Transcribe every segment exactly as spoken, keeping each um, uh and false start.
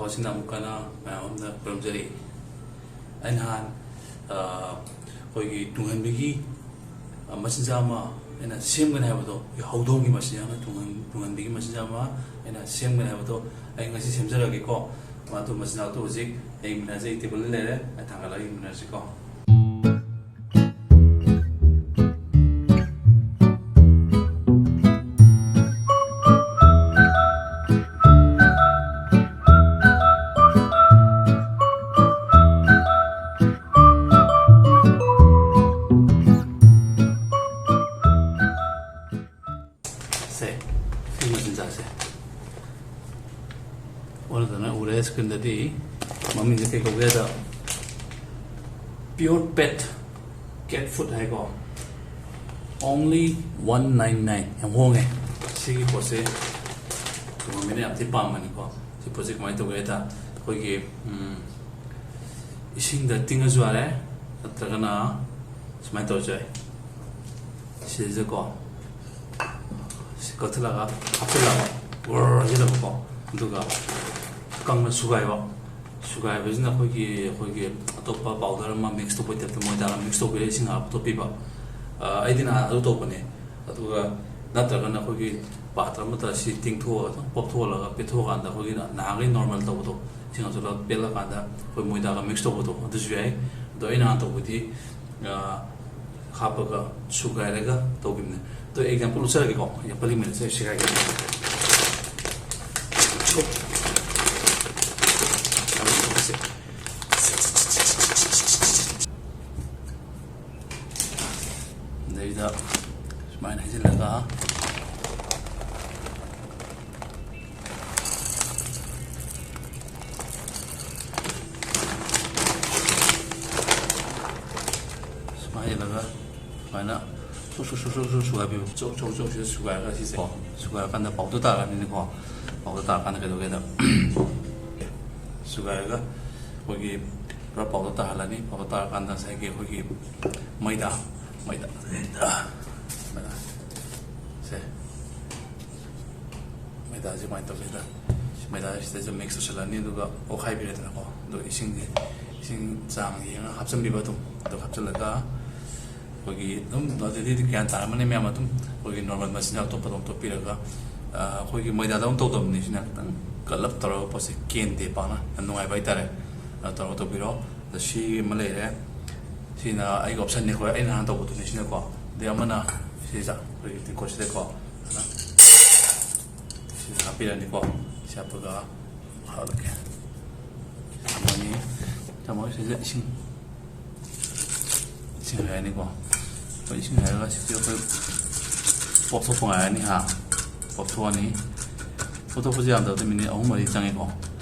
ꯁꯤꯅ ꯑꯃꯨꯛꯀꯅ ꯃꯌꯥꯝ ꯑꯃꯗ ꯈꯨꯔꯨꯝꯖꯔꯤ꯫ ꯑꯩ ꯅꯍꯥꯟ, ꯑ, ꯑꯩꯈꯣꯏꯒꯤ ꯇꯨꯡꯍꯟꯕꯤꯒꯤ, ꯑ, ꯃꯆꯤꯟꯖꯥꯛ ꯑꯃ ꯑꯩꯅ ꯁꯦꯝꯒꯅꯤ ꯍꯥꯏꯕꯗꯣ, ꯑꯩꯈꯣꯏ ꯍꯧꯗꯣꯡꯒꯤ ꯃꯆꯤꯟꯖꯥꯛꯅ ꯇꯨꯡꯍꯟ-, ꯇꯨꯡꯍꯟꯕꯤꯒꯤ ꯃꯆꯤꯟꯖꯥꯛ ꯑꯃ ꯑꯩꯅ ꯁꯦꯝꯒꯅꯤ ꯍꯥꯏꯕꯗꯣ ꯑꯩ ꯉꯁꯤ ꯁꯦꯝꯖꯔꯒꯦꯀꯣ꯫ ꯃꯗꯨ ꯃꯆꯤꯟꯖꯥꯛꯇꯨ ꯍꯧꯖꯤꯛ ꯌꯦꯡꯃꯤꯟꯅꯁꯦ, ꯑꯩ ꯇꯦꯕꯜꯗ ꯂꯩꯔꯦ, ꯑꯩ ꯊꯥꯡꯒꯠꯂꯒ ꯌꯦꯡꯃꯤꯟꯅꯔꯁꯤꯀꯣ꯫ ꯁꯦ, ꯁꯤ ꯃꯆꯤꯟꯖꯥꯛꯁꯦ ꯑꯣꯟꯅ ꯇꯩꯅ ꯎꯔꯦ ꯁ꯭ꯀ꯭ꯔꯤꯟꯗꯗꯤ꯫ ꯃꯃꯤꯡꯁꯦ ꯀꯩ ꯀꯧꯒꯦ ꯍꯥꯏꯗ, Pure Pet Cat Food ꯍꯥꯏꯀꯣ꯫ Only one nine nine, ꯌꯥꯝ ꯍꯣꯡꯉꯦ꯫ ꯁꯤꯒꯤ ꯄꯣꯠꯁꯦ ꯇꯣꯉꯥꯟꯕꯅ ꯌꯥꯝ ꯊꯤ ꯄꯥꯝꯕꯅꯤꯀꯣ꯫ ꯁꯤ ꯄꯣꯠꯁꯦ ꯀꯃꯥꯏꯅ ꯇꯧꯒꯦ ꯍꯥꯏꯗ, ꯑꯩꯈꯣꯏꯒꯤ, ꯎꯝ, ꯏꯁꯤꯡꯗ ꯇꯤꯡꯉꯁꯨ ꯌꯥꯔꯦ, ꯅꯠꯇ꯭ꯔꯒꯅ ꯁꯨꯃꯥꯏꯅ ꯇꯧꯔꯁꯨ ꯌꯥꯏ꯫ ꯁꯤꯗꯀꯣ, ꯁꯤ ꯀꯛꯊꯠꯂꯒ ꯍꯥꯞꯆꯤꯜꯂꯕ, ꯒꯣꯔ ꯍꯥꯏꯖꯤꯜꯂꯕꯀꯣ, ꯑꯗꯨꯒ ꯀꯪꯅ ꯁꯨꯒꯥꯏꯕ꯫ ꯁꯨꯒꯥꯏꯕꯁꯤꯅ ꯑꯩꯈꯣꯏꯒꯤ, ꯑꯩꯈꯣꯏꯒꯤ ꯑꯇꯣꯞꯄ ꯄꯥꯎꯗꯔ ꯑꯃ ꯃꯤꯛꯁ ꯇꯧꯕꯩ ꯇꯥꯏꯞꯇ, ꯃꯣꯏꯗꯥꯒ ꯃꯤꯛꯁ ꯇꯧꯕꯤꯔꯒ ꯏꯁꯤꯡ ꯍꯥꯞꯄ ꯇꯣꯠꯄꯤꯕ꯫ ꯑ, ꯑꯩꯗꯤ ꯅꯍꯥꯟ ꯑꯗꯨ ꯇꯧꯕꯅꯦ꯫ ꯑꯗꯨꯒ ꯅꯠꯇ꯭ꯔꯒꯅ ꯑꯩꯈꯣꯏꯒꯤ ꯄꯥꯇ꯭ꯔ ꯑꯃꯗ ꯁꯤ ꯇꯤꯡꯊꯣꯛꯑꯒ, ꯑꯗꯨꯝ ꯄꯣꯞꯊꯣꯛꯍꯜꯂꯒ ꯄꯦꯠꯊꯣꯛꯑꯀꯥꯟꯗ ꯑꯩꯈꯣꯏꯒꯤ ꯅꯍꯥꯟꯈꯩ ꯅꯣꯔꯃꯦꯜ ꯇꯧꯕꯗꯣ, ꯏꯁꯤꯡ ꯍꯥꯞꯆꯤꯜꯂꯒ ꯄꯦꯠꯂꯀꯥꯟꯗ ꯑꯩꯈꯣꯏ ꯃꯣꯏꯗꯥꯒ ꯃꯤꯛꯁ ꯇꯧꯕꯗꯣ, ꯑꯗꯨꯁꯨ ꯌꯥꯏ꯫ ꯑꯗꯣ ꯑꯩꯅ ꯍꯥꯟꯅ ꯇꯧꯕꯗꯤ, ꯑ, ꯍꯥꯞꯄꯒ ꯁꯨꯒꯥꯏꯔꯒ ꯇꯧꯈꯤꯕꯅꯦ꯫ ꯑꯗꯣ ꯑꯦꯛꯖꯥꯝꯄꯜ ꯎꯠꯆꯔꯒꯦꯀꯣ, ꯑꯦꯛꯖꯥꯝꯄꯜ ꯌꯦꯡꯃꯤꯟꯅꯁꯦ, ꯁꯨꯒꯥꯏꯒꯦ꯫ ꯑꯗꯩꯗ ꯁꯨꯃꯥꯏꯅ ꯍꯩꯖꯤꯜꯂꯒ, ꯁꯨꯃꯥꯏꯅ ꯍꯩꯖꯤꯜꯂꯒ, ꯁꯨꯃꯥꯏꯅ ꯁꯨꯛ, ꯁꯨꯛ, ꯁꯨꯛ, ꯁꯨꯛ, ꯁꯨꯛ ꯁꯨꯒꯥꯏꯕꯤꯕ꯫ ꯆꯣꯛ, ꯆꯣꯛ, ꯆꯣꯛ ꯁꯤꯗ ꯁꯨꯒꯥꯏꯔꯒ ꯁꯤꯁꯦ, ꯀꯣ, ꯁꯨꯒꯥꯏꯔꯀꯥꯟꯗ ꯄꯥꯎꯗꯔ ꯇꯥꯔꯅꯤꯅꯀꯣ꯫ ꯄꯥꯎꯗꯔ ꯇꯥꯔꯀꯥꯟꯗ ꯀꯩꯗꯧꯒꯦꯗ, ꯁꯨꯒꯥꯏꯔꯒ ꯑꯩꯈꯣꯏꯒꯤ ꯄꯨꯔꯥ ꯄꯥꯎꯗꯔ ꯇꯥꯍꯜꯂꯅꯤ꯫ ꯄꯥꯎꯗꯔ ꯇꯥꯔꯀꯥꯟꯗ ꯉꯁꯥꯏꯒꯤ ꯑꯩꯈꯣꯏꯒꯤ ꯃꯩꯗꯥ, ꯃꯩꯗꯥ, ꯃꯩꯗꯥ, ꯃꯩꯗꯥ, ꯁꯦ, ꯃꯩꯗꯥꯁꯦ ꯀꯃꯥꯏꯅ ꯇꯧꯒꯦꯗ, ꯃꯣꯏꯗꯥꯁꯤꯗꯁꯨ ꯃꯤꯛꯁ ꯇꯧꯁꯜꯂꯅꯤ, ꯑꯗꯨꯒ ꯑꯣꯠꯈꯥꯏꯕꯤꯔꯦꯗꯅꯀꯣ꯫ ꯑꯗꯣ ꯏꯁꯤꯡꯁꯦ, ꯏꯁꯤꯡ ꯆꯥꯡ ꯌꯦꯡꯉꯒ ꯍꯥꯞꯆꯤꯟꯕꯤꯕ ꯑꯗꯨꯝ꯫ ꯑꯗꯨ ꯍꯥꯞꯆꯤꯜꯂꯒ ꯑꯩꯈꯣꯏꯒꯤ ꯑꯗꯨꯝ ꯑꯗꯨꯗꯤ ꯒ꯭ꯌꯥꯟ ꯇꯥꯔꯝꯃꯅꯤ ꯃꯌꯥꯝ꯫ ꯑꯗꯨꯝ ꯑꯩꯈꯣꯏꯒꯤ ꯅꯣꯔꯃꯦꯜ ꯃꯆꯤꯟꯖꯥꯛ ꯑꯇꯣꯞꯄ ꯑꯗꯨꯝ ꯇꯣꯠꯄꯤꯔꯒ, ꯑ, ꯑꯩꯈꯣꯏꯒꯤ ꯃꯣꯏꯗꯥꯗꯧꯅ ꯇꯧꯗꯕꯅꯤ꯫ ꯁꯤꯅ ꯈꯤꯇꯪ ꯀꯜꯂꯞ ꯇꯧꯔꯒ ꯄꯣꯠꯁꯦ ꯀꯦꯟꯗꯦ ꯄꯥꯛꯅ꯫ ꯌꯥꯝ ꯅꯨꯡꯉꯥꯏꯕ ꯍꯥꯏꯇꯥꯔꯦ꯫ ꯑꯗꯨ ꯇꯧꯔꯒ ꯇꯧꯕꯤꯔꯣ꯫ ꯑꯗ ꯁꯤ ꯑꯃ ꯂꯩꯔꯦ꯫ ꯁꯤꯅ ꯑꯩꯒꯤ ꯑꯣꯞꯁꯟꯅꯤꯀꯣ, ꯑꯩꯅ ꯍꯥꯟꯅ ꯇꯧꯕꯗꯨꯅꯤ ꯁꯤꯅꯀꯣ꯫ ꯑꯗꯩ ꯑꯃꯅ ꯁꯤꯗ ꯑꯩꯈꯣꯏꯒꯤ ꯇꯦꯡꯀꯣꯠꯁꯤꯗꯀꯣ, ꯑꯗꯨꯅ ꯁꯤꯗ ꯍꯥꯞꯄꯤꯔꯅꯤꯀꯣ꯫ ꯁꯤ ꯍꯥꯞꯄꯒ ꯍꯥꯞꯂꯒꯦ꯫ ꯊꯝꯃꯅꯤ꯫ ꯊꯝꯃꯒ ꯁꯤꯗ ꯏꯁꯤꯡ, ꯏꯁꯤꯡ ꯍꯩꯔꯅꯤꯀꯣ꯫ ꯑꯩꯈꯣꯏ ꯏꯁꯤꯡ ꯍꯩꯔꯒ ꯁꯤꯗꯤ ꯑꯩꯈꯣꯏ ꯄꯣꯞꯊꯣꯛꯄ ꯉꯥꯏꯔꯅꯤ ꯍꯥ꯫ ꯄꯣꯞꯊꯣꯛꯑꯅꯤ꯫ ꯄꯣꯞꯊꯣꯛꯄꯁꯦ ꯌꯥꯝꯗꯕꯗ ꯃꯤꯅꯤꯠ ꯑꯍꯨꯝ ꯃꯔꯤ ꯆꯪꯉꯤꯀꯣ꯫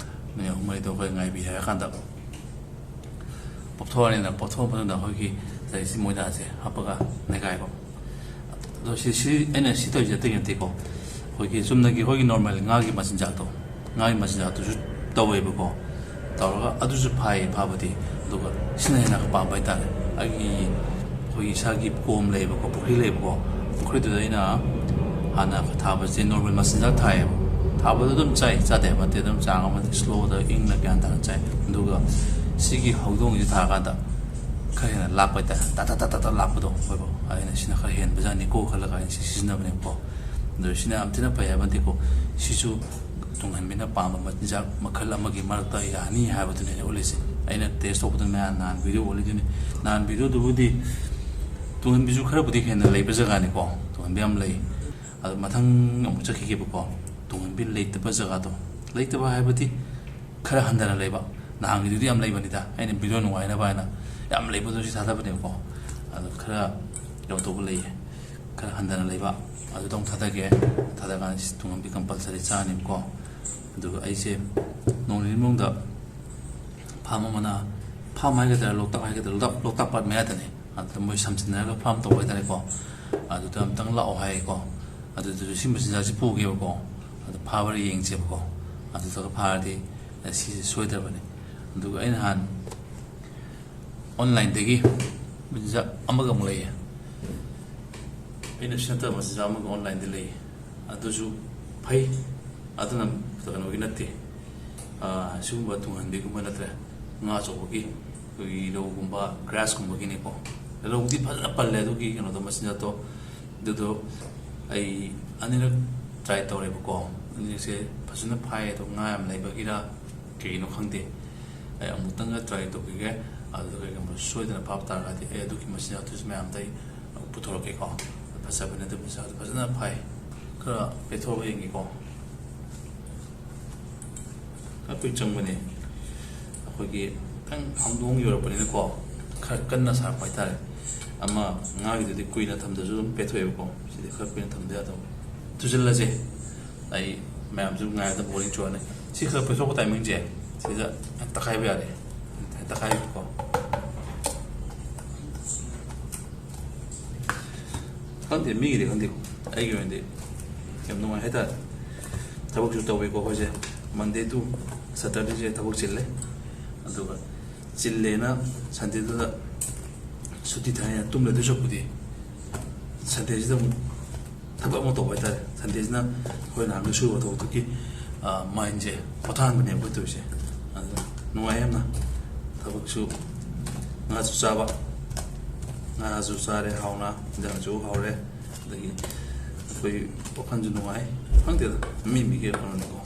ꯃꯤꯅꯤꯠ ꯑꯍꯨꯝ ꯃꯔꯤꯗꯣ ꯑꯩꯈꯣꯏ ꯉꯥꯏꯕꯤ ꯍꯥꯏꯔꯀꯥꯟꯗ ꯄꯣꯞꯊꯣꯛꯑꯅꯤꯅ, ꯄꯣꯞꯊꯣꯛꯑ ꯃꯇꯨꯡꯗ ꯑꯩꯈꯣꯏꯒꯤ ꯉꯁꯥꯏꯒꯤ ꯁꯤ ꯃꯣꯏꯗꯥꯁꯦ ꯍꯥꯞꯄꯒ ꯅꯩꯒꯥꯏꯕ꯫ ꯑꯗꯣ ꯁꯤ, ꯁꯤ ꯑꯩꯅ ꯁꯤ ꯇꯧꯔꯤꯁꯦ ꯑꯇꯩ ꯅꯠꯇꯦꯀꯣ꯫ ꯑꯩꯈꯣꯏꯒꯤ ꯆꯨꯝꯅꯒꯤ ꯑꯩꯈꯣꯏꯒꯤ ꯅꯣꯔꯃꯦꯜ ꯉꯥꯒꯤ ꯃꯆꯤꯟꯖꯥꯛꯇꯣ, ꯉꯥꯒꯤ ꯃꯆꯤꯟꯖꯥꯛꯇꯨꯁꯨ ꯇꯧꯋꯦꯕꯀꯣ꯫ ꯇꯧꯔꯒ ꯑꯗꯨꯁꯨ ꯐꯥꯏꯌꯦ ꯐꯥꯕꯗꯤ, ꯑꯗꯨꯒ ꯁꯤꯅ ꯍꯦꯟꯅ ꯄꯥꯝꯕ ꯍꯥꯏꯇꯥꯔꯦ꯫ ꯑꯩꯒꯤ, ꯑꯩꯈꯣꯏꯒꯤ ꯏꯁꯥꯒꯤ ꯀꯣꯝ ꯂꯩꯌꯦꯕꯀꯣ, ꯄꯨꯈ꯭ꯔꯤ ꯂꯩꯌꯦꯕꯀꯣ꯫ ꯄꯨꯈ꯭ꯔꯤꯗꯨꯗ ꯑꯩꯅ ꯍꯥꯟꯅ ꯊꯥꯕꯁꯦ ꯅꯣꯔꯃꯦꯜ ꯃꯆꯤꯟꯖꯥꯛ ꯊꯥꯏꯌꯦꯕ꯫ ꯊꯥꯕꯗ ꯑꯗꯨꯝ ꯆꯥꯏ, ꯆꯥꯗꯦ ꯍꯥꯏꯕ ꯅꯠꯇꯦ, ꯑꯗꯨꯝ ꯆꯥꯡ ꯑꯃꯗ ꯁ꯭ꯂꯣꯗ ꯏꯪꯅ ꯒ꯭ꯌꯥꯟ ꯇꯥꯅ ꯆꯥꯏ꯫ ꯑꯗꯨꯒ ꯁꯤꯒꯤ ꯍꯧꯗꯣꯡꯁꯤ ꯊꯥꯔꯀꯥꯟꯗ ꯈꯔ ꯍꯦꯟꯅ ꯂꯥꯛꯄ ꯍꯥꯏꯇꯥꯔꯦ, ꯇꯥ ꯇꯥ ꯇꯥ ꯇꯥ ꯇꯥ ꯂꯥꯛꯄꯗꯣ ꯑꯣꯏꯕ꯫ ꯑꯗꯨꯅ ꯁꯤꯅ ꯈꯔ ꯍꯦꯟꯕꯖꯥꯠꯅꯤꯀꯣ ꯈꯜꯂꯒ ꯑꯩꯅ ꯁꯤ ꯁꯤꯖꯤꯟꯅꯕꯅꯦꯕꯀꯣ꯫ ꯑꯗꯣ ꯁꯤꯅ ꯌꯥꯝ ꯊꯤꯅ ꯐꯩ ꯍꯥꯏꯕ ꯅꯠꯇꯦꯀꯣ꯫ ꯁꯤꯁꯨ ꯇꯨꯡꯍꯟꯕꯤꯅ ꯄꯥꯝꯕ ꯃꯆꯤꯟꯖꯥꯛ ꯃꯈꯜ ꯑꯃꯒꯤ ꯃꯔꯛꯇ ꯌꯥꯅꯤ ꯍꯥꯏꯕꯗꯨꯅꯤ ꯑꯩꯅ ꯎꯠꯂꯤꯁꯦ꯫ ꯑꯩꯅ ꯇꯦꯁ ꯇꯧꯕꯗꯨꯅ ꯃꯌꯥꯝ ꯅꯍꯥꯟ ꯚꯤꯗꯤꯑꯣ ꯎꯠꯂꯤꯗꯨꯅꯤ꯫ ꯅꯍꯥꯟ ꯚꯤꯗꯤꯑꯣꯗꯨꯕꯨꯗꯤ ꯇꯨꯡꯍꯟꯕꯤꯁꯨ ꯈꯔꯕꯨꯗꯤ ꯍꯦꯟꯅ ꯂꯩꯕ ꯖꯒꯥꯅꯤꯀꯣ꯫ ꯇꯨꯡꯍꯟꯕꯤ ꯌꯥꯝ ꯂꯩ꯫ ꯑꯗꯣ ꯃꯊꯪ ꯑꯃꯨꯛ ꯆꯠꯈꯤꯒꯦꯕꯀꯣ꯫ ꯇꯨꯡꯍꯟꯕꯤ ꯂꯩꯇꯕ ꯖꯒꯥꯗꯣ, ꯂꯩꯇꯕ ꯍꯥꯏꯕꯗꯤ ꯈꯔ ꯍꯟꯊꯅ ꯂꯩꯕ꯫ ꯅꯍꯥꯟꯒꯤꯗꯨꯗꯤ ꯌꯥꯝ ꯂꯩꯕꯅꯤꯗ, ꯑꯩꯅ ꯚꯤꯗꯤꯑꯣ ꯅꯨꯡꯉꯥꯏꯅꯕ ꯍꯥꯏꯅ ꯌꯥꯝ ꯂꯩꯕꯗꯣ ꯁꯤ ꯊꯥꯗꯕꯅꯦꯕꯀꯣ꯫ ꯑꯗꯣ ꯈꯔ ꯀꯩꯅꯣ ꯇꯧꯕ ꯂꯩꯌꯦ, ꯈꯔ ꯍꯟꯊꯅ ꯂꯩꯕ꯫ ꯑꯗꯨꯗ ꯑꯃꯨꯛ ꯊꯥꯗꯒꯦ꯫ ꯊꯥꯗꯀꯥꯟꯗ ꯁꯤ ꯇꯨꯡꯍꯟꯕꯤ ꯀꯝꯄꯜꯁꯔꯤ ꯆꯥꯅꯦꯕꯀꯣ꯫ ꯑꯗꯨꯒ ꯑꯩꯁꯦ ꯅꯣꯡ ꯅꯤꯅꯤ ꯃꯅꯨꯡꯗ ꯐꯥꯝ ꯑꯃꯅ, ꯐꯥꯝ ꯍꯥꯏꯒꯗ꯭ꯔꯥ, ꯂꯣꯛꯇꯥꯛ ꯍꯥꯏꯒꯗ꯭ꯔꯥ, ꯂꯣꯛꯇꯥꯛ, ꯂꯣꯛꯇꯥꯛ ꯄꯥꯠ ꯃꯌꯥꯗꯅꯦ꯫ ꯑꯗꯨꯗ ꯃꯣꯏ ꯁꯝꯖꯤꯟꯅꯔꯒ ꯐꯥꯝ ꯇꯧꯕ ꯍꯥꯏꯇꯥꯔꯦꯀꯣ꯫ ꯑꯗꯨꯗ ꯑꯝꯇꯪ ꯂꯥꯛꯑꯣ ꯍꯥꯏꯌꯦꯀꯣ꯫ ꯑꯗꯨꯗꯨꯁꯨ ꯁꯤ ꯃꯆꯤꯟꯖꯥꯛꯁꯤ ꯄꯨꯒꯦꯕꯀꯣ꯫ ꯑꯗꯨ ꯐꯥꯕ꯭ꯔꯥ ꯌꯦꯡꯁꯦꯕꯀꯣ꯫ ꯑꯗꯨꯗꯨꯒ ꯐꯥꯔꯗꯤ ꯁꯤꯁꯦ ꯁꯣꯏꯗ꯭ꯔꯕꯅꯤ꯫ ꯑꯗꯨꯒ ꯑꯩ ꯅꯍꯥꯟ ꯑꯣꯟꯂꯥꯏꯟꯗꯒꯤ ꯃꯆꯤꯟꯖꯥꯛ ꯑꯃꯒ ꯑꯃꯨꯛ ꯂꯩꯌꯦ꯫ ꯑꯩꯅ ꯁꯤ ꯅꯠꯇꯕ ꯃꯆꯤꯟꯖꯥꯛ ꯑꯃꯒ ꯑꯣꯟꯂꯥꯏꯟꯗ ꯂꯩꯌꯦ꯫ ꯑꯗꯨꯁꯨ ꯐꯩ꯫ ꯑꯗꯨꯅ ꯀꯩꯅꯣꯒꯤ ꯅꯠꯇꯦ꯫ ꯑꯥ, ꯁꯤꯒꯨꯝꯕ ꯇꯨꯡꯍꯟꯕꯤꯒꯨꯝꯕ ꯅꯠꯇ꯭ꯔꯦ, ꯉꯥ ꯑꯆꯧꯕꯒꯤ, ꯑꯩꯈꯣꯏꯒꯤ ꯔꯧꯒꯨꯝꯕ, ꯒ꯭ꯔꯥꯁꯀꯨꯝꯕꯒꯤꯅꯤꯀꯣ꯫ ꯔꯧꯗꯤ ꯐꯖꯅ ꯄꯜꯂꯦ ꯑꯗꯨꯒꯤ ꯀꯩꯅꯣꯗꯣ, ꯃꯆꯤꯟꯖꯥꯛꯇꯣ꯫ ꯑꯗꯨꯗꯣ ꯑꯩ ꯑꯅꯤꯔꯛ ꯇ꯭ꯔꯥꯏ ꯇꯧꯔꯦꯕꯀꯣ꯫ ꯑꯅꯤꯔꯛꯁꯦ ꯐꯖꯅ ꯐꯥꯏ, ꯑꯗꯣ ꯉꯥ ꯌꯥꯝ ꯂꯩꯕꯒꯤꯔ ꯀꯩꯒꯤꯅꯣ ꯈꯪꯗꯦ꯫ ꯑꯩ ꯑꯃꯨꯛꯇꯪꯒ ꯇ꯭ꯔꯥꯏ ꯇꯧꯈꯤꯒꯦ꯫ ꯑꯗꯨꯒ ꯀꯩꯒꯨꯝꯕ ꯁꯣꯏꯗꯅ ꯐꯥꯕ ꯇꯥꯔꯒꯗꯤ ꯑꯩ ꯑꯗꯨꯒꯤ ꯃꯆꯤꯟꯖꯥꯛꯇꯨꯁꯨ ꯃꯌꯥꯝꯗ ꯑꯩ ꯄꯨꯊꯣꯔꯛꯀꯦꯀꯣ꯫ ꯐꯖꯕꯅꯦ ꯑꯗꯨ ꯃꯆꯤꯟꯖꯥꯛꯇꯣ, ꯐꯖꯅ ꯐꯥꯏ꯫ ꯈꯔ ꯄꯦꯊꯣꯛꯑꯒ ꯌꯦꯡꯒꯦꯀꯣ꯫ ꯈꯔ ꯀꯨꯏ ꯆꯪꯕꯅꯦ꯫ ꯑꯩꯈꯣꯏꯒꯤ ꯈꯤꯇꯪ ꯍꯥꯡꯗꯣꯡ ꯌꯧꯔꯛꯄꯅꯤꯅꯀꯣ, ꯈꯔ ꯀꯟꯅ ꯁꯥꯔꯛꯄ ꯍꯥꯏꯇꯥꯔꯦ꯫ ꯑꯃ ꯉꯥꯒꯤꯗꯨꯗꯤ ꯀꯨꯏꯅ ꯊꯝꯗ꯭ꯔꯁꯨ ꯑꯗꯨꯝ ꯄꯦꯊꯣꯛꯑꯦꯕꯀꯣ꯫ ꯁꯤꯗꯤ ꯈꯔ ꯀꯨꯏꯅ ꯊꯝꯗ ꯌꯥꯗꯕ꯫ ꯊꯨꯖꯤꯜꯂꯁꯦ꯫ ꯑꯩ ꯃꯌꯥꯝꯁꯨ ꯉꯥꯏꯕꯗ ꯕꯣꯔꯤꯡ ꯆꯨꯔꯅꯤ꯫ ꯁꯤ ꯈꯔ ꯄꯦꯊꯣꯛꯄ ꯇꯥꯏꯃꯤꯡꯁꯦ, ꯁꯤꯗ ꯇꯛꯈꯥꯏꯕ ꯌꯥꯔꯦ꯫ ꯇꯛꯈꯥꯏꯕꯀꯣ꯫ ꯈꯪꯗꯦ, ꯃꯤꯒꯤꯗꯤ ꯈꯪꯗꯦꯀꯣ, ꯑꯩꯒꯤ ꯑꯣꯏꯅꯗꯤ ꯌꯥꯝ ꯅꯨꯡꯉꯥꯏ ꯍꯥꯏꯇꯥꯔꯦ꯫ ꯊꯕꯛꯁꯨ ꯇꯧꯋꯤꯀꯣ ꯑꯩꯈꯣꯏꯁꯦ, Monday to Saturdayꯁꯦ ꯊꯕꯛ ꯆꯤꯜꯂꯦ꯫ ꯑꯗꯨꯒ ꯆꯤꯜꯂꯦꯅ Sundayꯗꯨꯗ ꯁꯨꯇꯤ ꯊꯥꯏꯅ ꯇꯨꯝ ꯂꯩꯗꯣꯏ ꯁꯔꯨꯛꯄꯨꯗꯤ, Sundayꯁꯤꯗ ꯑꯃꯨꯛ ꯊꯕꯛ ꯑꯃ ꯇꯧꯕ ꯍꯥꯏꯇꯥꯔꯦ꯫ Sundayꯁꯤꯅ ꯑꯩꯈꯣꯏ ꯅꯍꯥꯟꯒꯩ ꯁꯨꯕ ꯊꯕꯛꯇꯨꯒꯤ, ꯑ, mindꯁꯦ ꯄꯣꯊꯥꯍꯟꯕꯅꯦꯕ ꯑꯩꯈꯣꯏ ꯇꯧꯔꯤꯁꯦ꯫ ꯑꯗꯨꯅ ꯅꯨꯡꯉꯥꯏ ꯌꯥꯝꯅ꯫ ꯊꯕꯛꯁꯨ, ꯉꯥꯁꯨ ꯆꯥꯕ, ꯉꯥꯁꯨ ꯆꯥꯔꯦ ꯍꯥꯎꯅ, ꯏꯟꯖꯥꯡꯁꯨ ꯍꯥꯎꯔꯦ, ꯑꯗꯒꯤ ꯑꯩꯈꯣꯏ ꯋꯥꯈꯜꯁꯨ ꯅꯨꯡꯉꯥꯏ꯫ ꯈꯪꯗꯦꯗ, ꯃꯤ ꯃꯤꯒꯤ ꯀꯩꯅꯣꯅꯤꯀꯣ꯫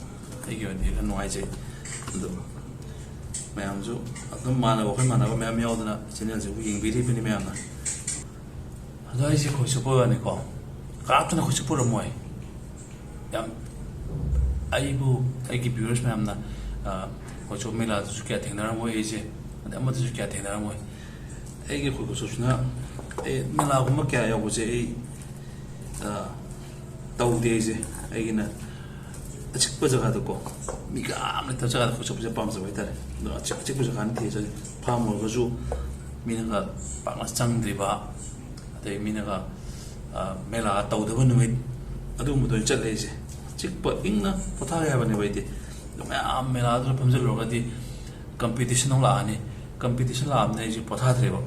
ꯑꯩꯒꯤ ꯑꯣꯏꯅꯗꯤ ꯌꯥꯝ ꯅꯨꯡꯉꯥꯏꯖꯩ꯫ ꯑꯗꯨꯒ ꯃꯌꯥꯝꯁꯨ ꯑꯗꯨꯝ ꯃꯥꯟꯅꯕ, ꯋꯥꯈꯜ ꯃꯥꯟꯅꯕ ꯃꯌꯥꯝ ꯌꯥꯎꯗꯅ channelꯁꯤꯕꯨ ꯌꯦꯡꯕꯤꯔꯤꯕꯅꯤ ꯃꯌꯥꯝꯅ꯫ ꯑꯗꯣ ꯑꯩꯁꯦ ꯈꯣꯏ ꯆꯨꯞꯄ ꯋꯥꯅꯤꯀꯣ, ꯀꯅꯥꯝꯇꯅ ꯈꯣꯏ ꯆꯨꯞꯄꯔꯝꯃꯣꯏ꯫ ꯌꯥꯝ, ꯑꯩꯕꯨ, ꯑꯩꯒꯤ viewers ꯃꯌꯥꯝꯅ, ꯑ, ꯈꯣꯏ ꯆꯨꯞꯄ ꯃꯦꯂꯥꯗꯁꯨ ꯀꯌꯥ ꯊꯦꯡꯅꯔꯝꯃꯣꯏ ꯑꯩꯁꯦ, ꯑꯗꯩ ꯑꯃꯗꯁꯨ ꯀꯌꯥ ꯊꯦꯡꯅꯔꯝꯃꯣꯏ꯫ ꯑꯩꯒꯤ ꯈꯣꯏ ꯈꯨꯆꯨꯞꯁꯤꯅ, ꯑꯩ ꯃꯦꯂꯥꯒꯨꯝꯕ ꯀꯌꯥ ꯌꯥꯎꯕꯁꯦ ꯑꯩ, ꯑ, ꯇꯧꯗꯦ ꯑꯩꯁꯦ꯫ ꯑꯩꯒꯤꯅ ꯑꯆꯤꯛꯄ ꯖꯒꯥꯗꯀꯣ, ꯃꯤ ꯀꯅꯥꯝ ꯂꯩꯇꯕ ꯖꯒꯥꯗ ꯈꯣꯏ ꯆꯨꯞꯄꯁꯦ ꯄꯥꯝꯖꯕ ꯍꯥꯏꯇꯥꯔꯦ꯫ ꯑꯗꯣ ꯑꯆꯤꯛ-, ꯑꯆꯤꯛꯄ ꯖꯒꯥꯅ ꯊꯤꯔ ꯆꯠꯂꯤ꯫ Farm ꯑꯣꯏꯔꯒꯁꯨ ꯃꯤꯅꯒ ꯄꯥꯛꯅ ꯆꯪꯗ꯭ꯔꯤꯕ, ꯑꯗꯩ ꯃꯤꯅꯒ, ꯑ, ꯃꯦꯂꯥ ꯇꯧꯗꯕ ꯅꯨꯃꯤꯠ, ꯑꯗꯨꯒꯨꯝꯕꯗ ꯑꯣꯏꯅ ꯆꯠꯂꯦ ꯑꯩꯁꯦ꯫ ꯆꯤꯛꯄ ꯏꯪꯅ ꯄꯣꯊꯥꯒꯦ ꯍꯥꯏꯕꯅꯦꯕ ꯑꯩꯗꯤ꯫ ꯑꯗꯣ ꯃꯌꯥꯝ ꯃꯦꯂꯥꯗꯨꯗ ꯐꯝꯖꯤꯜꯂꯨꯔꯒꯗꯤ competition ꯑꯃ ꯂꯥꯛꯑꯅꯤ꯫ Competition ꯂꯥꯛꯑꯕꯅꯤꯅ ꯑꯩꯁꯦ ꯄꯣꯊꯥꯗ꯭ꯔꯦꯕ꯫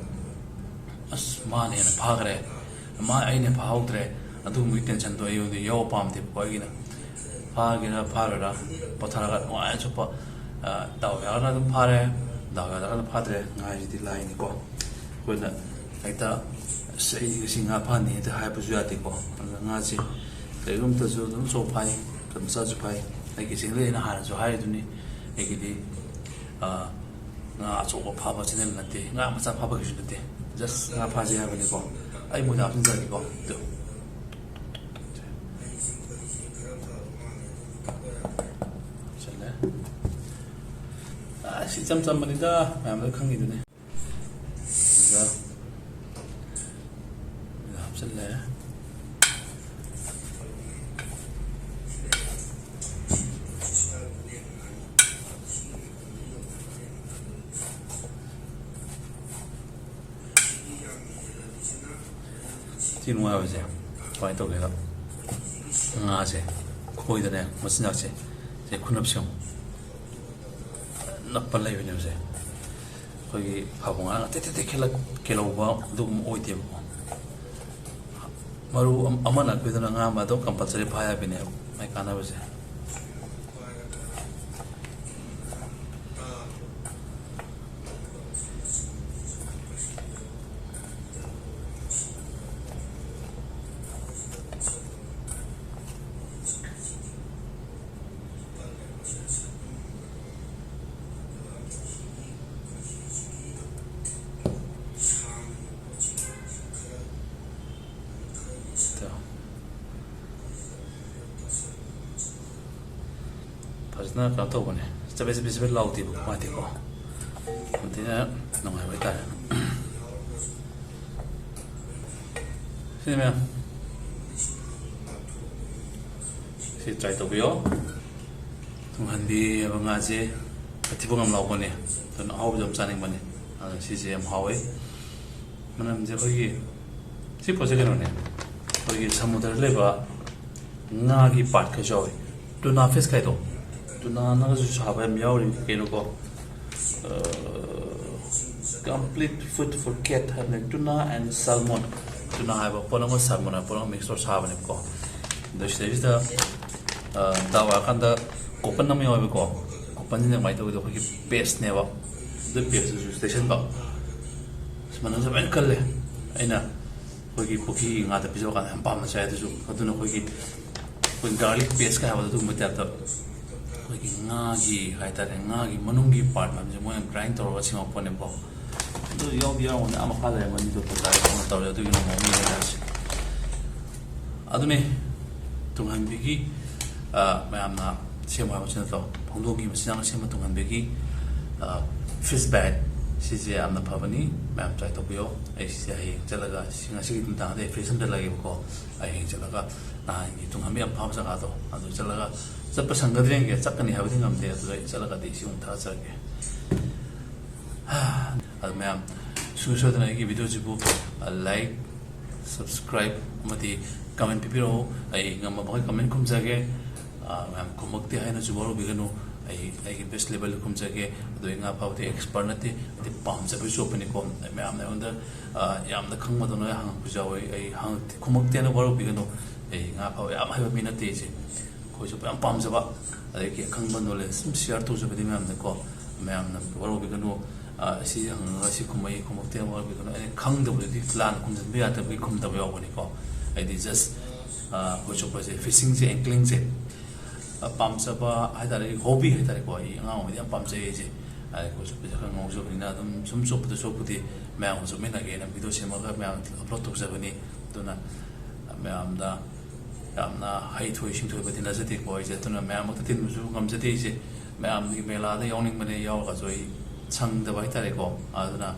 ꯑꯁ, ꯃꯥꯅ ꯍꯦꯟꯅ ꯐꯥꯈ꯭ꯔꯦ, ꯃꯥ, ꯑꯩꯅ ꯐꯥꯍꯧꯗ꯭ꯔꯦ, ꯑꯗꯨꯒꯨꯝꯕꯒꯤ tensionꯗꯣ ꯑꯩꯉꯣꯟꯗ ꯌꯥꯎꯕ ꯄꯥꯝꯗꯦꯕꯀꯣ꯫ ꯑꯩꯒꯤꯅ ꯐꯥꯒꯦꯔꯥ ꯐꯥꯔꯣꯏꯔꯥ ꯄꯣꯊꯥꯔꯒ ꯅꯨꯡꯉꯥꯏꯅ ꯆꯨꯞꯄ꯫ ꯑ, ꯗꯥꯎ ꯌꯥꯔꯒꯅ ꯑꯗꯨꯝ ꯐꯥꯔꯦ, ꯗꯥꯎ ꯌꯥꯗ꯭ꯔꯒꯅ ꯐꯥꯗ꯭ꯔꯦ꯫ ꯉꯥꯁꯤꯗꯤ ꯂꯥꯏꯅꯤꯀꯣ꯫ ꯑꯩꯈꯣꯏꯅ ꯍꯦꯛꯇ, "ꯑꯁ, ꯑꯩ ꯉꯁꯤ ꯉꯥ ꯐꯥꯅꯤ" ꯍꯦꯛꯇ ꯍꯥꯏꯕꯁꯨ ꯌꯥꯗꯦꯀꯣ꯫ ꯑꯗꯨꯅ ꯉꯥꯁꯤ ꯀꯔꯤꯒꯨꯝꯕꯗꯁꯨ ꯑꯗꯨꯝ ꯆꯣꯞ ꯐꯥꯏ, ꯀꯔꯝ ꯃꯆꯥꯁꯨ ꯐꯥꯏ꯫ ꯑꯩꯒꯤ ꯆꯦꯡꯂꯩ ꯑꯩꯅ ꯍꯥꯟꯅꯁꯨ ꯍꯥꯏꯔꯤꯗꯨꯅꯤ, ꯑꯩꯒꯤꯗꯤ, ꯑ, ꯉꯥ ꯑꯆꯧꯕ ꯐꯥꯕ ꯆꯦꯅꯦꯜ ꯅꯠꯇꯦ, ꯉꯥ ꯃꯆꯥ ꯐꯥꯕꯒꯤꯁꯨ ꯅꯠꯇꯦ, just ꯉꯥ ꯐꯥꯁꯦ ꯍꯥꯏꯕꯅꯤꯀꯣ꯫ ꯑꯩ ꯃꯣꯏꯗ ꯍꯥꯞꯆꯤꯟꯖꯔꯒꯦꯀꯣ꯫ ꯑꯗꯨ ꯍꯥꯞꯆꯤꯜꯂꯦ꯫ ꯑꯁ, ꯏꯆꯝ ꯆꯝꯕꯅꯤꯗ, ꯃꯌꯥꯝ ꯂꯣꯏ ꯈꯪꯉꯤꯗꯨꯅꯤ꯫ ꯑꯗꯨꯒ ꯍꯥꯞꯆꯤꯜꯂꯦ꯫ ꯁꯤ ꯅꯨꯡꯉꯥꯏꯕꯁꯦ ꯀꯃꯥꯏꯅ ꯇꯧꯒꯦꯗ, ꯉꯥꯁꯦ ꯈꯣꯏꯗꯅꯦ, ꯃꯆꯤꯟꯖꯥꯛꯁꯦ, ꯁꯦ ꯈꯨꯅꯞꯁꯦ ꯌꯦꯡꯉꯨ꯫ ꯅꯞꯄ ꯂꯩꯕꯅꯦꯕꯁꯦ꯫ ꯑꯩꯈꯣꯏꯒꯤ ꯐꯥꯕꯧ ꯉꯥ ꯇꯦꯛ ꯇꯦꯛ ꯇꯦꯛ ꯈꯦꯠꯂꯛ-, ꯀꯦꯜꯍꯧꯕ ꯑꯗꯨꯒꯨꯝꯕ ꯑꯣꯏꯗꯦꯕꯀꯣ꯫ ꯃꯔꯨ ꯑꯃ-, ꯑꯃ ꯅꯛꯄꯤꯗꯨꯅ ꯉꯥ ꯑꯃ ꯑꯗꯨꯝ compulsory ꯐꯥ ꯌꯥꯕꯤꯅꯦꯕ ꯃꯥꯏ ꯀꯥꯟꯅꯕꯁꯦ꯫ ꯐꯖꯅ ꯀꯩꯅꯣ ꯇꯧꯕꯅꯦ, ꯆꯕꯦꯠ ꯆꯕꯦꯠ ꯆꯕꯦꯠ ꯂꯥꯎꯗꯦꯕ ꯃꯥꯗꯤꯀꯣ꯫ ꯌꯥꯝ ꯊꯤꯅ ꯅꯨꯡꯉꯥꯏꯕ ꯍꯥꯏꯇꯥꯔꯦ꯫ ꯁꯤꯅꯤ ꯃꯌꯥꯝ, ꯁꯤ try ꯇꯧꯕꯤꯌꯣ꯫ ꯇꯨꯡꯍꯟꯕꯤ ꯍꯥꯏꯕ ꯉꯥꯁꯦ ꯑꯊꯤꯕꯣꯡ ꯌꯥꯝ ꯂꯥꯎꯕꯅꯦ, ꯑꯗꯨꯅ ꯑꯍꯥꯎꯕꯁꯨ ꯌꯥꯝ ꯆꯥꯅꯤꯡꯕꯅꯦ꯫ ꯑꯗꯨꯅ ꯁꯤꯁꯦ ꯌꯥꯝ ꯍꯥꯎꯋꯦ꯫ ꯃꯅꯝꯁꯦ ꯑꯩꯈꯣꯏꯒꯤ ꯁꯤ ꯄꯣꯠꯁꯦ ꯀꯩꯅꯣꯅꯦ, ꯑꯩꯈꯣꯏꯒꯤ ꯁꯃꯨꯗ꯭ꯔꯗ ꯂꯩꯕ ꯉꯥꯒꯤ part ꯈꯔꯁꯨ ꯌꯥꯎꯋꯤ꯫ Tuna fish ꯀꯥꯏꯗꯣ, ꯇꯨꯅꯥꯅꯒꯁꯨ ꯁꯥꯕ ꯌꯥꯝ ꯌꯥꯎꯔꯤ ꯀꯩꯅꯣꯀꯣ꯫ ꯑ, complete food for cat ꯍꯥꯏꯕꯅꯦ, tuna and salmon꯫ Tuna ꯍꯥꯏꯕ ꯄꯣꯠ ꯑꯃ, salmon ꯍꯥꯏꯕ ꯄꯣꯠ ꯑꯃ mix ꯇꯧꯔ ꯁꯥꯕꯅꯦꯕꯀꯣ꯫ ꯑꯗꯣ ꯁꯤꯗꯩꯁꯤꯗ ꯗꯥꯎ ꯌꯥꯔꯀꯥꯟꯗ ꯀꯣꯄꯟ ꯑꯃ ꯌꯥꯎꯋꯦꯕꯀꯣ꯫ ꯀꯣꯄꯟꯁꯤꯅ ꯀꯃꯥꯏꯅ ꯇꯧꯒꯦꯗ, ꯑꯩꯈꯣꯏꯒꯤ ꯄꯦꯁꯅꯦꯕ꯫ ꯑꯗꯨ ꯄꯦꯁꯇꯨꯁꯨ ꯂꯩꯁꯟꯕ꯫ ꯑꯁ, ꯃꯅꯝꯁꯨ ꯐꯖꯅ ꯀꯜꯂꯦ꯫ ꯑꯩꯅ ꯑꯩꯈꯣꯏꯒꯤ ꯄꯨꯈ꯭ꯔꯤ ꯉꯥꯗ ꯄꯤꯖꯕ ꯀꯥꯟꯗ ꯌꯥꯝ ꯄꯥꯝꯅ ꯆꯥꯏ꯫ ꯑꯗꯨꯁꯨ ꯑꯗꯨꯅ ꯑꯩꯈꯣꯏꯒꯤ ꯑꯩꯈꯣꯏ ꯒꯥꯔꯂꯤꯛ ꯄꯦꯁꯀ ꯍꯥꯏꯕꯗꯣ, ꯑꯗꯨꯒꯨꯝꯕ ꯇꯥꯏꯞꯇ ꯑꯩꯈꯣꯏꯒꯤ ꯉꯥꯒꯤ ꯍꯥꯏꯇꯥꯔꯦ, ꯉꯥꯒꯤ ꯃꯅꯨꯡꯒꯤ ꯄꯥꯔꯠ ꯃꯌꯥꯝꯁꯦ ꯃꯣꯏꯅ ꯒ꯭ꯔꯥꯏꯟ ꯇꯧꯔꯒ ꯁꯦꯝꯃꯛꯄꯅꯦꯕꯀꯣ꯫ ꯑꯗꯨ ꯌꯥꯎꯗꯤ ꯌꯥꯎꯔꯝꯒꯅꯤ, ꯑꯥ ꯃꯈꯥ ꯂꯩꯔꯝꯒꯅꯤ, ꯗꯣꯛꯇꯔ ꯇꯥꯔꯦ ꯇꯧꯔꯦ꯫ ꯑꯗꯨꯒꯤ ꯃꯑꯣꯡ ꯑꯃ ꯂꯩꯔꯦ꯫ ꯑꯗꯨꯅꯤ ꯇꯨꯡꯍꯟꯕꯤꯒꯤ, ꯑ, ꯃꯌꯥꯝꯅ ꯁꯦꯝꯃꯨ ꯍꯥꯏꯕꯁꯤ ꯅꯠꯇ꯭ꯔꯣ? ꯐꯣꯡꯗꯣꯛꯈꯤ ꯃꯆꯤꯟꯖꯥꯛꯅ ꯁꯦꯝꯕ ꯇꯨꯡꯍꯟꯕꯤꯒꯤ, ꯑ, ꯐꯤꯁ ꯕꯥꯏꯠ꯫ ꯁꯤꯁꯦ ꯌꯥꯝꯅ ꯐꯕꯅꯤ, ꯃꯌꯥꯝ ꯇ꯭ꯔꯥꯏ ꯇꯧꯕꯤꯌꯣ꯫ ꯑꯩ ꯁꯤꯁꯦ ꯍꯌꯦꯡ ꯆꯠꯂꯒ, ꯁꯤ ꯉꯁꯤꯒꯤ ꯅꯨꯡꯗꯥꯡꯗ ꯑꯩ ꯐ꯭ꯔꯤꯖ ꯑꯃ ꯂꯩꯒꯦꯕꯀꯣ꯫ ꯑꯩ ꯍꯌꯦꯡ ꯆꯠꯂꯒ ꯅꯍꯥꯟꯒꯤ ꯇꯨꯡꯍꯟꯕꯤ ꯌꯥꯝ ꯐꯥꯕ ꯖꯒꯥꯗꯣ ꯑꯗꯨ ꯆꯠꯂꯒ, ꯆꯠꯄ ꯁꯪꯒꯗ꯭ꯔꯦ ꯌꯦꯡꯒꯦ꯫ ꯆꯠꯀꯅꯤ ꯍꯥꯏꯕꯗꯤ ꯉꯝꯗꯦ, ꯑꯗꯨꯗ ꯑꯩ ꯆꯠꯂꯒꯗꯤ ꯁꯤ ꯑꯃꯨꯛ ꯊꯥꯒꯠꯆꯔꯛꯀꯦ꯫ ꯑꯗꯨ ꯃꯌꯥꯝ ꯁꯨꯡꯁꯣꯏ ꯁꯣꯏꯗꯅ ꯑꯩꯒꯤ ꯚꯤꯗꯤꯑꯣꯁꯤꯕꯨ, ꯑ, ꯂꯥꯏꯛ, ꯁꯕꯁꯀ꯭ꯔꯥꯏꯕ ꯑꯃꯗꯤ ꯀꯃꯦꯟ ꯄꯤꯕꯤꯔꯛꯎ꯫ ꯑꯩ ꯉꯝꯕ ꯃꯈꯩ ꯀꯃꯦꯟ ꯈꯨꯝꯖꯒꯦ꯫ ꯑ, ꯃꯌꯥꯝ ꯈꯨꯝꯃꯛꯇꯦ ꯍꯥꯏꯅꯁꯨ ꯋꯥꯔꯧꯕꯤꯒꯅꯨ꯫ ꯑꯩ ꯑꯩꯒꯤ ꯕꯦꯁ ꯂꯦꯚꯦꯜꯗ ꯈꯨꯝꯖꯒꯦ꯫ ꯑꯗꯣ ꯑꯩ ꯉꯥ ꯐꯥꯕꯗꯤ ꯑꯦꯛꯁꯄꯔꯠ ꯅꯠꯇꯦ, ꯑꯗꯩ ꯄꯥꯝꯖꯕꯒꯤ ꯆꯣꯞꯄꯅꯤꯀꯣ꯫ ꯑꯩ ꯃꯌꯥꯝꯅ ꯑꯩꯉꯣꯟꯗ, ꯑ, ꯌꯥꯝꯅ ꯈꯪꯕꯗꯧꯅ ꯍꯪꯉꯛꯄꯁꯨ ꯌꯥꯎꯋꯦ꯫ ꯑꯩ ꯍꯪꯉꯛꯇꯦ, ꯈꯨꯝꯃꯛꯇꯦꯅ ꯋꯥꯔꯧꯕꯤꯒꯅꯨ꯫ ꯑꯩ ꯉꯥ ꯐꯥꯕ ꯌꯥꯝ ꯍꯩꯕ ꯃꯤ ꯅꯠꯇꯦ ꯑꯩꯁꯦ꯫ ꯑꯩꯈꯣꯏꯁꯨ ꯌꯥꯝ ꯄꯥꯝꯖꯕ, ꯑꯗꯒꯤ ꯑꯈꯪꯕ ꯅꯣꯂꯦꯖ ꯁꯨꯝ ꯁꯤꯌꯥꯔ ꯇꯧꯖꯕꯗꯤ ꯃꯌꯥꯝꯗꯀꯣ꯫ ꯃꯌꯥꯝꯅ ꯋꯥꯔꯧꯕꯤꯒꯅꯨ꯫ ꯑ, ꯁꯤ ꯍꯪꯉꯒ ꯁꯤ ꯈꯨꯝꯃꯛꯏ ꯈꯨꯝꯃꯛꯇꯦ ꯋꯥꯔꯧꯕꯤꯒꯅꯨ꯫ ꯑꯩꯅ ꯈꯪꯗꯕꯗꯨꯗꯤ ꯂꯥꯟꯅ ꯈꯨꯝꯖꯤꯟꯕ ꯌꯥꯗꯕꯒꯤ ꯈꯨꯝꯗꯕ ꯌꯥꯎꯕꯅꯤꯀꯣ꯫ ꯑꯩꯗꯤ ꯖꯁ, ꯑ, ꯑꯩꯈꯣꯏ ꯆꯣꯞꯄꯁꯦ, ꯐꯤꯁꯤꯡꯁꯦ, ꯑꯦꯡꯀ꯭ꯂꯤꯡꯁꯦ, ꯑ, ꯄꯥꯝꯖꯕ ꯍꯥꯏꯇꯥꯔꯦ, ꯍꯣꯕꯤ ꯍꯥꯏꯇꯥꯔꯦꯀꯣ꯫ ꯑꯩ ꯑꯉꯥꯡ ꯑꯣꯏꯔꯤꯉꯩꯗ ꯌꯥꯝ ꯄꯥꯝꯖꯩ ꯑꯩꯁꯦ꯫ ꯑ, ꯑꯩꯈꯣꯏ ꯆꯣꯞꯄꯁꯦ ꯈꯔ ꯉꯥꯎꯖꯕꯅꯤꯅ ꯑꯗꯨꯝ ꯁꯨꯝ ꯆꯣꯞꯄꯗ ꯆꯣꯞꯄꯗꯤ ꯃꯌꯥꯝꯒ ꯆꯣꯞꯃꯤꯟꯅꯒꯦꯅ ꯚꯤꯗꯤꯑꯣ ꯁꯦꯝꯃꯒ ꯃꯌꯥꯝ ꯑꯞꯂꯣꯗ ꯇꯧꯖꯕꯅꯤ꯫ ꯑꯗꯨꯅ ꯃꯌꯥꯝꯗ ꯌꯥꯝꯅ ꯍꯩꯊꯣꯏ ꯁꯤꯡꯊꯣꯏꯕ ꯇꯤꯟꯅꯖꯗꯦꯀꯣ ꯑꯩꯁꯦ꯫ ꯑꯗꯨꯅ ꯃꯌꯥꯝꯃꯛꯇ ꯇꯤꯟꯕꯁꯨ ꯉꯝꯖꯗꯦ ꯑꯩꯁꯦ꯫ ꯃꯌꯥꯝꯒꯤ ꯃꯦꯂꯥꯗ ꯌꯥꯎꯅꯤꯡꯕꯅꯦ, ꯌꯥꯎꯔꯒꯁꯨ ꯑꯩ ꯁꯪꯗꯕ ꯍꯥꯏꯇꯥꯔꯦꯀꯣ꯫ ꯑꯗꯨꯅ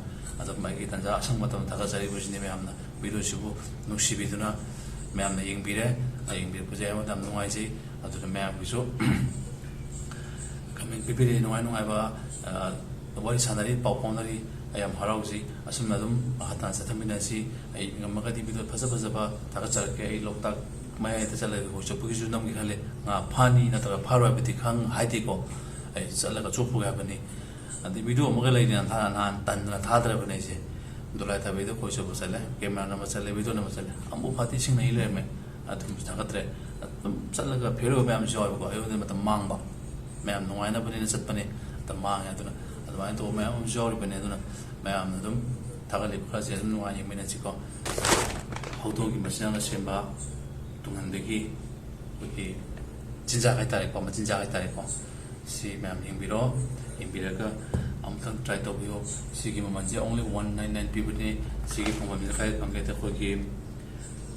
ꯑꯗꯨꯝ ꯑꯩꯒꯤ ꯇꯟꯖꯥ ꯑꯁꯪꯕ ꯃꯇꯝꯗ ꯊꯥꯒꯠꯆꯔꯤꯕꯁꯤꯅꯤ꯫ ꯃꯌꯥꯝꯅ ꯚꯤꯗꯤꯑꯣꯁꯤꯕꯨ ꯅꯨꯡꯁꯤꯕꯤꯗꯨꯅ ꯃꯌꯥꯝꯅ ꯌꯦꯡꯕꯤꯔꯦ꯫ ꯑ, ꯌꯦꯡꯕꯤꯔꯛꯄꯁꯦ ꯑꯩꯉꯣꯟꯗ ꯌꯥꯝ ꯅꯨꯡꯉꯥꯏꯖꯩ꯫ ꯑꯗꯨꯅ ꯃꯌꯥꯝꯒꯤꯁꯨ ꯀꯃꯦꯟ ꯄꯤꯕꯤꯔꯛꯏ, ꯅꯨꯡꯉꯥꯏ ꯅꯨꯡꯉꯥꯏꯕ, ꯑ, ꯋꯥꯔꯤ ꯁꯥꯟꯅꯔꯤ, ꯄꯥꯎ ꯐꯥꯎꯅꯔꯤ꯫ ꯑꯩ ꯌꯥꯝ ꯍꯔꯥꯎꯖꯩ꯫ ꯑꯁꯨꯝꯅ ꯑꯗꯨꯝ ꯃꯈꯥ ꯇꯥꯅ ꯆꯠꯊꯃꯤꯟꯅꯁꯤ꯫ ꯑꯩ ꯉꯝꯃꯒꯗꯤ ꯚꯤꯗꯤꯑꯣ ꯐꯖ ꯐꯖꯕ ꯊꯥꯒꯠꯆꯔꯛꯀꯦ꯫ ꯑꯩ ꯂꯣꯛꯇꯥꯛ ꯃꯌꯥꯏꯗ ꯆꯠꯂꯒ ꯈꯣꯏ ꯆꯣꯞꯄꯒꯤꯁꯨ ꯅꯝꯒꯦ ꯈꯜꯂꯦ꯫ ꯉꯥ ꯐꯥꯅꯤ ꯅꯠꯇ꯭ꯔꯒ ꯐꯥꯔꯣꯏ ꯍꯥꯏꯕꯗꯤ ꯈꯪ ꯍꯥꯏꯗꯦꯀꯣ꯫ ꯑꯩ ꯆꯠꯂꯒ ꯆꯣꯞꯄꯨꯒꯦ ꯍꯥꯏꯕꯅꯤ꯫ ꯑꯗꯩ ꯚꯤꯗꯤꯑꯣ ꯑꯃꯒ ꯂꯩꯔꯤ, ꯅꯍꯥꯟ ꯊꯥ-, ꯅꯍꯥꯟ ꯇꯟꯗꯅ ꯊꯥꯗ꯭ꯔꯕꯅꯦ ꯑꯩꯁꯦ꯫ ꯗꯣꯂꯥꯏ ꯊꯥꯕꯩꯗ ꯈꯣꯏ ꯆꯣꯞꯄ ꯆꯠꯂꯦ, ꯀꯦꯃꯦꯔꯥ ꯅꯝꯕ ꯆꯠꯂꯦ, ꯚꯤꯗꯤꯑꯣ ꯅꯝꯕ ꯆꯠꯂꯦ, ꯑꯃꯨꯛ ꯐꯥꯗꯤ ꯁꯤꯡꯅꯩ ꯂꯩꯔꯝꯃꯦ꯫ ꯑꯗꯨꯝꯁꯨ ꯊꯥꯒꯠꯇ꯭ꯔꯦ꯫ ꯑꯗꯨꯝ ꯆꯠꯂꯒ ꯐꯦꯜ ꯑꯣꯏꯕ ꯃꯌꯥꯝꯁꯨ ꯌꯥꯎꯋꯦꯕꯀꯣ꯫ ꯑꯩꯉꯣꯟꯗ ꯃꯇꯝ ꯃꯥꯡꯕ, ꯃꯌꯥꯝ ꯅꯨꯡꯉꯥꯏꯅꯕꯅꯤꯅ ꯆꯠꯄꯅꯦ, ꯃꯇꯝ ꯃꯥꯡꯉꯦ꯫ ꯑꯗꯨꯅ ꯑꯗꯨꯃꯥꯏꯅ ꯇꯧꯕ ꯃꯌꯥꯝ ꯑꯃꯁꯨ ꯌꯥꯎꯔꯤꯕꯅꯦ꯫ ꯑꯗꯨꯅ ꯃꯌꯥꯝꯅ ꯑꯗꯨꯝ ꯊꯥꯒꯠꯂꯤꯕ ꯈꯔꯁꯦ ꯑꯗꯨꯝ ꯅꯨꯡꯉꯥꯏꯅ ꯌꯦꯡꯃꯤꯟꯅꯁꯤꯀꯣ꯫ ꯍꯧꯗꯣꯡꯒꯤ ꯃꯆꯤꯟꯖꯥꯛꯅ ꯁꯦꯝꯕ ꯇꯨꯡꯍꯟꯕꯒꯤ ꯑꯩꯈꯣꯏꯒꯤ ꯆꯤꯟꯖꯥꯛ ꯍꯥꯏꯇꯥꯔꯦꯀꯣ, ꯃꯆꯤꯟꯖꯥꯛ ꯍꯥꯏꯇꯥꯔꯦꯀꯣ꯫ ꯁꯤ ꯃꯌꯥꯝ ꯌꯦꯡꯕꯤꯔꯣ, ꯌꯦꯡꯕꯤꯔꯒ ꯑꯃꯨꯛꯇꯪ try ꯇꯧꯕꯤꯌꯣ꯫ ꯁꯤꯒꯤ ꯃꯃꯜꯁꯦ only one nine nine ꯄꯤꯕꯅꯦ꯫ ꯁꯤꯒꯤ ꯐꯪꯐꯝꯁꯦ ꯀꯥꯏꯗ ꯐꯪꯒꯦ ꯍꯥꯏꯗꯤ ꯑꯩꯈꯣꯏꯒꯤ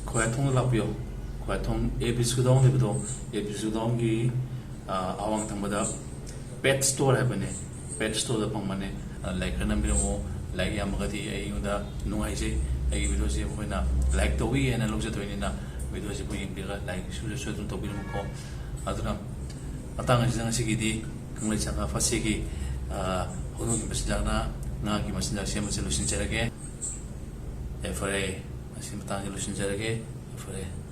ꯈꯣꯏꯔꯥꯊꯣꯡꯗ ꯂꯥꯛꯄꯤꯌꯣ꯫ ꯈꯣꯏꯔꯥꯊꯣꯡ A B C godown ꯂꯩꯕꯗꯣ, A B C godownꯒꯤ, ꯑ, ꯑꯋꯥꯡ ꯊꯪꯕꯗ pet store ꯍꯥꯏꯕꯅꯦ, pet storeꯗ ꯐꯪꯕꯅꯦ꯫ ꯑ, like ꯈꯔ ꯅꯝꯕꯤꯔꯝꯃꯣ꯫ Like ꯌꯥꯝꯃꯒꯗꯤ ꯑꯩꯉꯣꯟꯗ ꯅꯨꯡꯉꯥꯏꯖꯩ꯫ ꯑꯩꯒꯤ videoꯁꯦ ꯃꯈꯣꯏꯅ like ꯇꯧꯏ ꯍꯥꯏꯅ ꯂꯧꯖꯗꯣꯏꯅꯤꯅ videoꯁꯤꯕꯨ ꯌꯦꯡꯕꯤꯔꯒ like ꯁꯨ, ꯁꯨ ꯑꯗꯨꯝ ꯇꯧꯕꯤꯔꯝꯃꯨꯀꯣ꯫ ꯑꯗꯨꯅ ꯃꯇꯥꯡ ꯑꯁꯤꯗ ꯉꯁꯤꯒꯤꯗꯤ ꯀꯪꯂꯩ ꯆꯥꯉꯥ ꯐꯥꯁꯤꯒꯤ, ꯑ, ꯍꯧꯗꯣꯡꯒꯤ ꯃꯆꯤꯟꯖꯥꯛꯅ ꯉꯥꯒꯤ ꯃꯆꯤꯟꯖꯥꯛ ꯁꯦꯝꯕꯁꯦ ꯂꯣꯏꯁꯤꯟꯖꯔꯒꯦ꯫ ꯌꯥꯏꯐꯔꯦ꯫ ꯉꯁꯤ ꯃꯇꯥꯡꯁꯦ ꯂꯣꯏꯁꯤꯟꯖꯔꯒꯦ꯫ ꯌꯥꯏꯐꯔꯦ꯫